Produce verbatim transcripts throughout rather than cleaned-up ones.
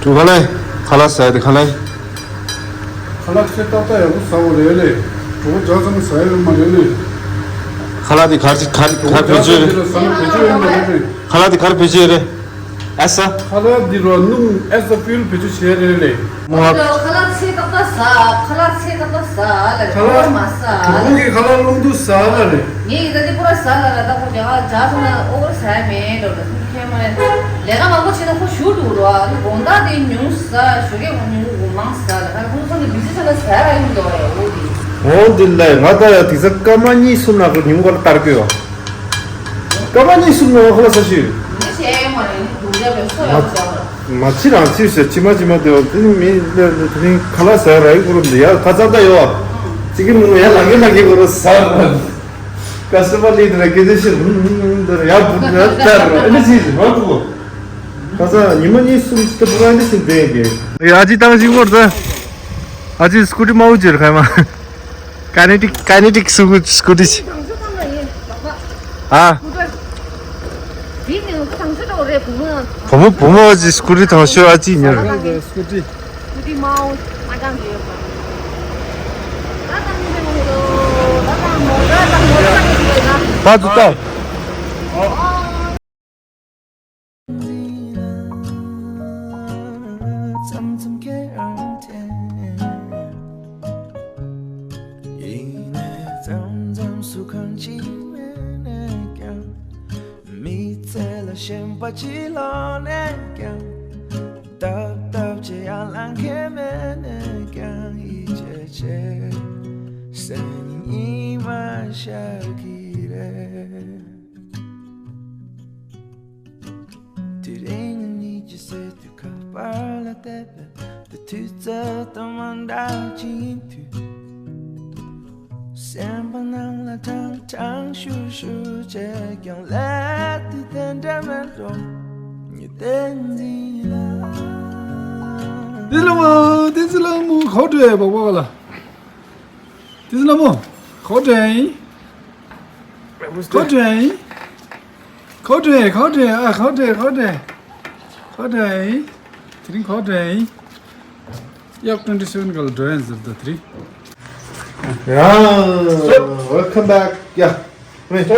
ཁ་ལག་ཁ་ལག་ཟ་ཡ་དེ་ཁ་ལག་ཁ་ལག་ཁྱེད་ཏག་ཏག་ཡག་པོ་ཟ་བ་རེད་ལེ། གྲོགས་ཇག་ཙམ་ཟ་ཡ་ཡོད་མ་རེད་ལེ། ཁ་ལག་དེ་གར་གར་གར་བེད་སྤྱོད་རེད། ཁ་ལག་དེ་གར་བེད་སྤྱོད་རེད། ཨེ་ས། ཁ་ལག་འདི་རོ་སྣུམ་ཨེ་ས་ཕུལ་བེད་སྤྱོད་བྱས་རེད་ལེ། མོ། ཁ་ལག་ཚེ་ཏག་ཏག་ཟ། ཁ་ལག་ཚེ་ཏག་ཏག་ཟ་ལ་རེད། ཁ་ལག་ཁོ་མ་ཟ་ལ་ཁོང་གི་ཁ་ལག་རླུང་རྡུལ་ཟ་ལ་རེད། ངས་ཡི་ད་འདི་པུ་ར་ཟ་ལ་ར་ད་ཁོ་རྒྱ་གར་ཇ་ཚོ་ན་ཨོ་བར་ཟ་ཡ་མེད་འགྲོ་ལ་ཁྱེད་མ་ལས་ལས་ཀ་མང་པོ་བྱས་ན་ཁོ་ཞུ་འགྲོ་རོ། ཨ་ནི་དགོང་དག་དེ་ཉུང་ཟ་ཞོགས་ཀས་ཁོ་ཉུང་མང་ཟ་ལ་ཁ་ཁོང་ཚོ་ནི་བི་ཟི་ཆ་ན་ཟ་ཡ་ཡོང་འགྲོ་ཡ་འོ་དེ། འོ་འདི་ལས་ང་ད་ཡ་དེ་ཚ་སྐར་མ་གཉིས་གསུམ་ན་ཁོ་ཉུང་བར་ལྟར་གི་ཡོད། སྐར་མ་གཉིས་གསུམ་ནང་ཁ་ལག་ཟ་ཞུས། མི་བྱས་ཡོད་མ་རེད། ནི་སྡུག་ཅག་པའི་སོ་ཡག་པོ་བྱ་བ། མ་ཕྱི་རང་ཕྱིར་ཟེར་ཕྱི་མ་ཕྱི་མ་དེ་བ་དེ་ནི་མི་དེ་རིང་ཁ་ལག་ཟ་ར་ཡི་ཁོ་རུ་འདི་ཡ་ཁ་ཚ་ད་ཡོད། ཅི་གི་མི་ཡ་ལང་གི་ལང་གི་ཁོ་རུ་ཟ་ར། ཀ་སི་ཏོ་མར་ལི་དེ་ར་སྐད་ཆ་ཤེས་རུང་དེ་ར་ཡ་བུ་ན་ལྟར་ར་ཨེ་ནི་ཅི་ཟེར་མ་ཐུག་གོ། ཁ་ཚ་ཉི་མ་གཉིས་གསུམ་ཅི་ད་བུ་ར་ཨེ་ནི་ཅི་འདེང་གི། ཡ་ཅི་ཏང་ཅི་ཁོ་ར་ད། ཨ་ཅི་སྐུ་ཊི་མའུ་ཅེར་ཁ་མ། ཀ་ནེ་ཊིག་ཀ་ནེ་ཊིག་སུ་སྐུ་ཊི་ཆི། ཨ། བུ་མོ་བུ་མོ་ཅི་སྐུ་ཊི་ཐང་ཤོར་ཨ་ཅི་ཉར། སྐུ་ཊི། སྐུ་ཊི་མའུ་མ་ཀང་གི་ཡོད་པ། པ་ཏུ་ཏ། མཚམས་མཚམས་ཁྱེད་རང་དྲན། ཡིན་ནའི་མཚམས་མཚམས་སུ་གང་ཅི་མེད་ནས་ཀྱང་། མི་ཚེ་ལ་ཞེན་པ་ཅི་ལོག་ནས་ཀྱང་། སྟབས་སྟབས་ཅི་ཡང་ལང་ཁེ་མེད་ནས་ཀྱང་། ཡིད་ཆེས་ཆེ་སེམས་ཉིད་ཉི་མ་ཤར་གི་རེད། དེ་རིང་ཉིད་ཀྱི་སྲིད་དུ་ཁ་པར་ལ་བལྟས་པས་དེ་དུས་ཚོད་དང་མ་འདྲ་ཅིག་ཡིན་དུས། སེམས་པ་ནང་ལ་ཀྲང་ཀྲང་ཤུར་ཤུར་བྱས་ཀྱང་ལས་དེ་དེ་འདྲ་མེད་འགྲོ། ཉི་ཟླའི་འཛིན་ལ། དེ་ལ་མ་དེ་ཚོ་ལ་མོ་གོ་འགྲོ་ཡ་བ་བ་ལ། དེ་ཚོ་ལ་མོ་གོ་འགྲོ་ཡ་ཡིན། ཁོ་དྲན། ཁོ་དྲན་ཁོ་དྲན་ཨ་ཁོ་དྲན་ཁོ་དྲན། ཁོ་དྲན། དེ་རིང་ཁོ་དྲན། ཡག་twenty seven ག་ལ་འགྲོ་ཡན་ཟེར་ད་དེ་རིང་། Yeah, welcome back. Yeah. Wait.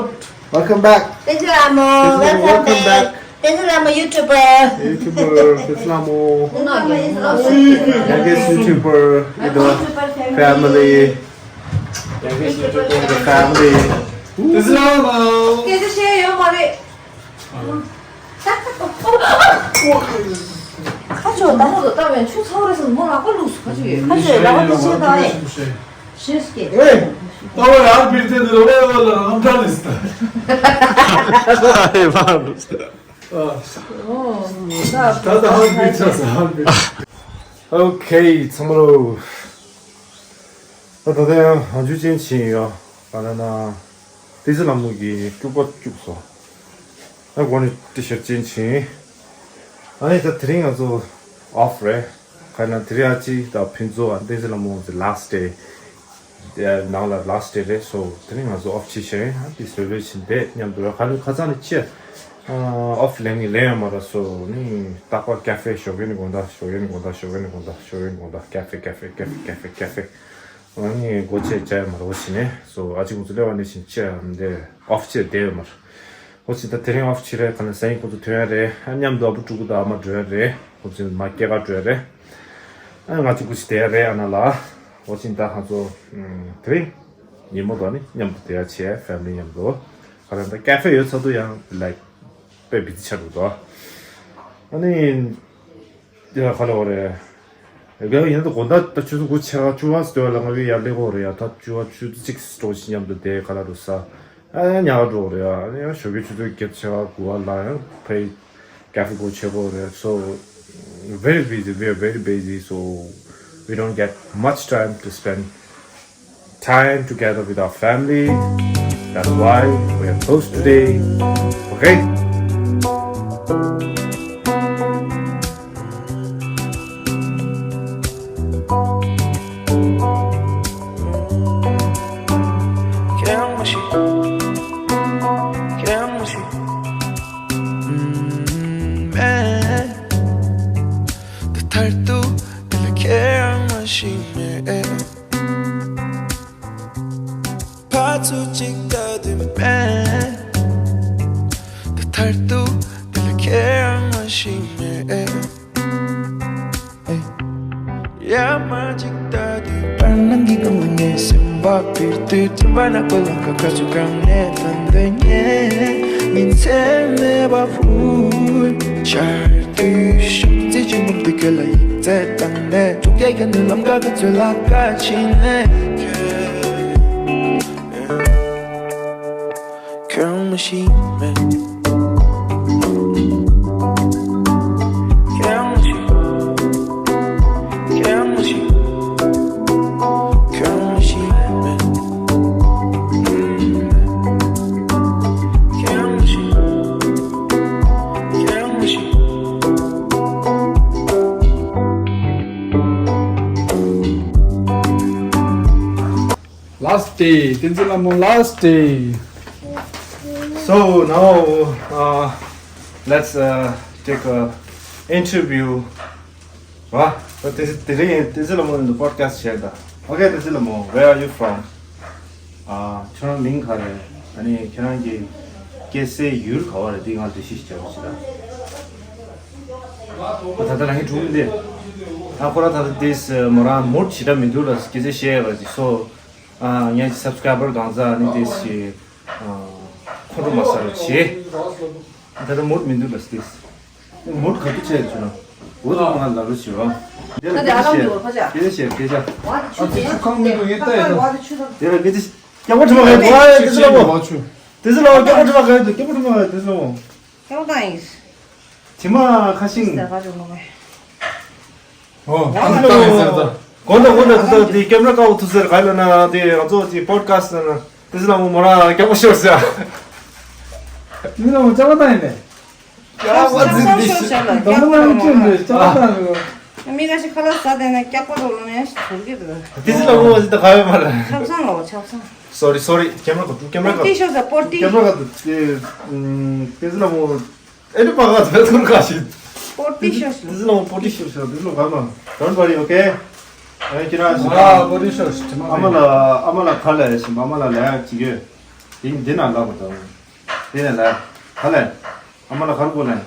Welcome back. Thank you, Amo. Welcome back. Thank you, Amo YouTuber. YouTuber, Islam. Youngest YouTuber in the family. Youngest YouTuber in the family. Islam. སྐད་ཆ་བཤད་ཡོད་མ་རེད། ཁ་ཆོ་ད་ཁོ་ད་ལྟ་བའི་ཆུ་ཚ་བ་རེད་ཟེར་མོ་ལག་པ་ལུགས་སུ་ཁ་ཆོ་ཡོད། ཁ་ཆོ་ལག་པ་དེ་ཆེ་ད་ཨེ། ཤེས་ཀྱི། ཨེ། ད་བ་ཡར་བིར་ཏེ་འདི་ར་ཝེ་ཝེ་ལ་རང་ཐ་ལིས་ད། ཨེ་བ་ལུས་ད། ཨོ། ད་ད་ཧར་བིར་ཆ་ས་ཧར་བིར། ཨོ་ཁེ་ཚང་མ་ལོ། ད་ད་ད་ཡང་ཧང་ཇུ་ཅན་ཆིན་ཡོད། ག་ན་ན། ཏི་ཙི་ལ་མོ་གི་སྐྱུག་པ་སྐྱུག་སོ། ཨ་གོ་ནི་ཏི་ཤར་ཅན་ཆིན། ཨ་ནི་ད་དེ་རིང་ང་ཚོ་ཨོཕ་རེད། ག་ན་དེ་རིང་ཨ་ཅི་ད་ཕུན་ཚོགས་ཨ་ཏི་ཙི་ལ་མོ་གི་ལཱ་སི་ཊི་ཌེ། ནང་ལ་ལཱ་སི་ཊི་ཌེ་རེད་སོ། དེ་རིང་ང་ཚོ་ཨོཕ་ཅི་ཤེ་ཨ་ཏི་སེ་ལེ་བྲེ་ཤན་དེ་མཉམ་དུ་ར་ག་ནི་ཁ་ཚང་ནི་ཅི། ཨོཕ་ལེན་ནི་ལེན་ཡོད་མ་ར་སོ་ནི་རྟག་པར་ཀ་ཧྥེ་ཞོགས་ཀས་ནི་དགོང་དག་ཞོགས་ཀས་ནི་དགོང་དག་ཞོགས་ཀས་ནི་དགོང་དག་ཞོགས་ཀས་ནི་དགོང་དག་ཀ་ཧྥེ་ཀ་ཧྥེ་ཀ་ཧྥེ་ཀ་ཧྥེ་ཀ་ཧྥེ། ཨ་ནི་སྒོ་ཕྱེ་བྱ་ཡ་མ་ར་འོ་ཕྱི་ནས་སོ་ཨ་ཅི་ཁོང་ཚོ་སླེབས་པ་ནི་བཞིན་ཅི་ཨམ་དེ་ཨོཕ་ཅི་བསྡད་ཡོད་མ་ར། འོ་ཕྱི་ད་དེ་རིང་ཨོཕ་ཅི་རེད་ག་ན་སང་ཉིན་ཁོང་ཚོ་ཐོན་ཡ་རེད། ཨ་མཉམ་དུ་ཨ་བུ་ཕྲུ་གུ་དང་ཨ་མ་འགྲོ་ཡ་རེད། ཁོང་ཚོ་མ་སྐྱེས་ཀ་འགྲོ་ཡ་རེད། ཨ་ང་ཚོ་སྐུ་ཕྱི་བསྡད་ཡ་རེད་ཨ་ན་ལ། འོ་ཕྱི་ད་ཁོང་ཚོ་དེ་རིང་ཉིན་མོ་དང་ནི་མཉམ་དུ་བསྡད་ཡ་བྱས་ཕེ་མི་ལི་མཉམ་དུ། ག་རེ་ད་ཀ་ཧྥེ་ཡོད་ཚ་དུ་ཡང་ལའིཀ་དཔེ་བི་ཛི་ཆགས་འདུག་དོ། ཨ་ནི། ཡ་ཁ་ལོ་རེད། ཡ་ཡིན་ན་ད་དགོང་དག་ད་ཆུ་ཚོད་དགུ་ཕྱེད་ཀ་བཅུ་པ་ཙམ་ལ་ང་བི་ཡར་སླེབས་དགོས་རེད་ཡ། ད་བཅུ་པ་ཆུ་ཚོད་གཅིག་སྤྲོ་ཞིག་མཉམ་དུ་བསྡད་ག་ལ་འགྲོ་ས། ཨ་ཡ་ཉལ་ག་འགྲོ་རེད་ཡ། ཨ་ཡ་ཞོགས་ཀའི་ཆུ་ཚོད་བརྒྱད་ཕྱེད་ཀ་དགུ་པ་ལ་ཡང་ཕའི་ཀ་ཧྥེ་སྒོ་ཕྱེ་དགོས་རེད། So very busy, we are very busy, so we don't get much time to spend time together with our family. That's why we are close today. Okay? མཐར་ཐུག་འདི་ལ་ཁྱེད་རང་མ་ཤེས་མེད། ཕར་ཚུར་གཅིག་ལྟ་དུས་མེད། ད་མཐར་ཐུག་འདི་ལ་ཁྱེད་རང་མ་ཤེས་མེད། ཡ་མ་གཅིག་ལྟ་དུས་བར་སྣང་གི་སྒང་ལ་ངའི་སེམས་པ་འཕེར་དུས་དྲན་པ་ནག་པོ་ལམ་ཁ་ཁ་ཚུར་གང་ནས་ཐོན་དོན་ངས་ཉིན་མཚན་མེད་པ་ཕུལ། ཆར་དུས་ཤུགས་རྩེ་ཆེན་འབུམ་དུ་ཁྱོད་ལ་ཡིག་ཚད་བཏང་ནས་ཐུགས་རྒྱལ་གྱི་ནི་ལམ་ཁ་ཁ་ཚུར་ལ་ཁ་ཕྱིན་ནས། ཁྱོད་མ་ཤེས་མེད། ཁྱོད་མ་ཤེས། ཁྱོད་མ་ཤེས། ཁྱོད་མ་ཤེས་མེད། ཁྱོད་མ་ཤེས། ཁྱོད་མ་ཤེས། Last day, Tenzin Lamo last day. So now, uh, let's, uh, take a interview. Right? But this is, this is Tenzin Lamo in the podcast here. Okay, Tenzin Lamo, where are you from? ཨ། ཁྱོད་རང་མིང་ག་རེ། ཨ་ནི་ཁྱོད་རང་གི་སྐྱེས་སའི་ཡུལ་ག་བ་རེད། འདི་ང་འདྲི་ཤེས་བྱ་བ་ཞིག་ལ། ཨ། ད་ལྟ་རང་གི་གྲུང་འདི། ཨ། ཁོ་རང་ད་ལྟ་དེས་མོ་རང་མུ་ཌི་ཞེ་དྲག་མི་འདུག་ལ། སྐྱེས་སའི་བཤད་ཡ་ཅིག་སོ། ཨ། ངའི་སབ་སི་ཀ་རའི་བར་གང་ཟག་ནི་དེ་ཞིག་ཁོང་ཁྲོ་མ་ཟ་རོགས་བྱེད། ད་ལྟ་མུ་ཌི་མི་འདུག་ལ་སྟེ། མུ་ཌི་ག་དུས་ཆད་བྱུང་ན། འོ་ད་ང་ལ་རོ་བྱེད་བ། དེ་ལ་ད་དེ་ཨ་རམ་སྐད་ཆ་དེ་བ་ཕ་ཆ། སྐད་ཆ་སྐད་ཆ། ཨ་ཙི་ཆུ་ཁང་མི་འདུག་ཡིན་ད་ཡིན་ད། དེ་ལ་སྐད་ཆ་སྐྱག་པ་དྲི་མ་ག་ཡོད་དེ་ཚོ་ལ་མོ། དེ་ཚོ་ལ་སྐྱག་པ་དྲི་མ་ག་ཡོད་དེ་སྐྱག་པ་དྲི་མ་ག་ཡོད་དེ་ཚོ་ལ་མོ། ཀྱང་བཏང་ཡིན། དྲི་མ་ཁ་ཤིང་། ཟེར་བ་རུ་ངོ་མས། ཨོ། ཨ་ལོ། གོ་ད་གོ་ད་ད་ད་དེ་ཀེམ་ར་ཀ་བོ་ཐུ་སེར་ག་ལ་ན་དེ་ང་ཚོ་དེ་པོ་ཌི་ཁ་སི་ན་དེ་ཟི་ལ་མོ་མོ་ར་ཀྱང་བོ་ཤོར་ཟེར། མི་ལ་མོ་ཅག་པ་ད་ཡིན་ནས། ཀྱང་བོ་ཟི་དེ་ཤི། ད་མོ་ལ་མོ་ཅུན་དེ་ཅག་པ་ད་ཡིན་ནས། མི་ཁ་ཤི་ཁ་ལག་ཟ་དེ་ན་ཀྱག་པོ་རོ་ལོ་ནས་ཐུར་གི་དུ། དེ་ཟི་ལ་མོ་ཟི་ད་ག་ཡོད་མ་ར། ཆབ་སང་ལོ་ཆབ་སང་། སོ་རི་སོ་རི་ཀེམ་ར་ཀ་ཏུ་ཀེམ་ར་ཀ་ཏུ། པོ་ཏི་ཤོ་ས་པོ་ཏི། ཀེམ་ར་ཀ་ཏུ་དེ་དེ་ཟི་ལ་མོ། ཨེ་ནི་པ་ག་ཚོད་ཐུར་ཁ་ཤི། པོ་ཏི་ཤོ་ཤོ། དེ་ཚོ་ལ་པོ་ཏི་ཤོ་ཤོ། དེ་ཚོ་ག་མ། Don't worry, okay? ཨེ་ཁྱེད་རང་ཤི། ཨ་པོ་ཏི་ཤོ་ཤོ། ཨ་མ་ལ་ཨ་མ་ལ་ག་ལ་ཤི། ཨ་མ་ལ་ལ་ཅི་ཡོད། དེ་འདི་ན་ལ་མ་དང་། དེ་ན་ལ་ག་ལ། ཨ་མ་ལ་ག་ལ་གོ་ལ། ཨ།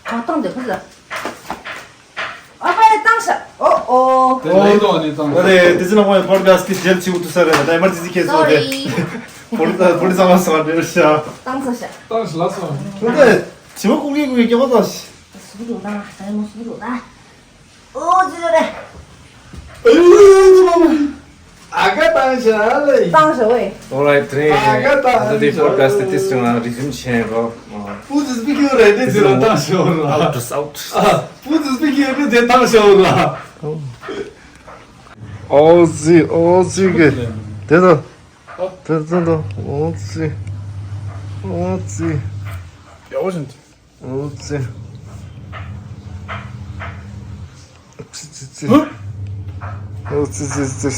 ག་བཏང་འདི་ཁུ་ལ། ཨ་ཕ་ཡ་བཏང་ཤག་ཨོ་ཨོ། དེ་ལས་དོ་ནི་བཏང་ཨ་རེ། དེ་ཚོ་ལ་མོ་པོ་ཌི་ཁ་སི་ཊི་ཇེལ་བྱེད་དུ་ས་རེད། ད་ཨེ་མར་ཇེན་སི་ཁེ་སོ་རེད། སོ་རི། པོ་ལི་ས་པོ་ལི་ས་མ་སོང་རེད་ཤག་བཏང་ས་ཤག་བཏང་ཤག་ལ་སོང་། ཁོ་ཚོས་བྱིས་པ་ཀུ་ཀི་ཀུ་ཀི་སྐྱེ་བོ་བཏང་ཤག་སུ་འགྲོ་ད་ད་མོ་སུ་འགྲོ་ད། ཨོ་ཙི་རེད། ཨ་ག་བཏང་ཤག་ལེ། བཏང་ཤག་ཝེ། Alright, today, ཨ་ག་བཏང་ཤག་ད་ལྟ་དེ་པོ་ཌི་ཁ་སི་ཊི་དེ་ཏིས་ཀྱང་རི་ཛིའུམ་བྱས་རོགས། Who is speaking right this is བཏང་ཤག་ར། Out is out. Who is speaking right this བཏང་ཤག་ར། ཨོ་ཙི་ཨོ་ཙི་གི་དེ་དང་དེ་དང་དང་ཨོ་ཙི་ཨོ་ཙི་ཡག་པོ་བྱུང་། ཨོ་ཙི། ཙི་ཙི་ཙི། ཨོ་ཙི་ཙི་ཙི།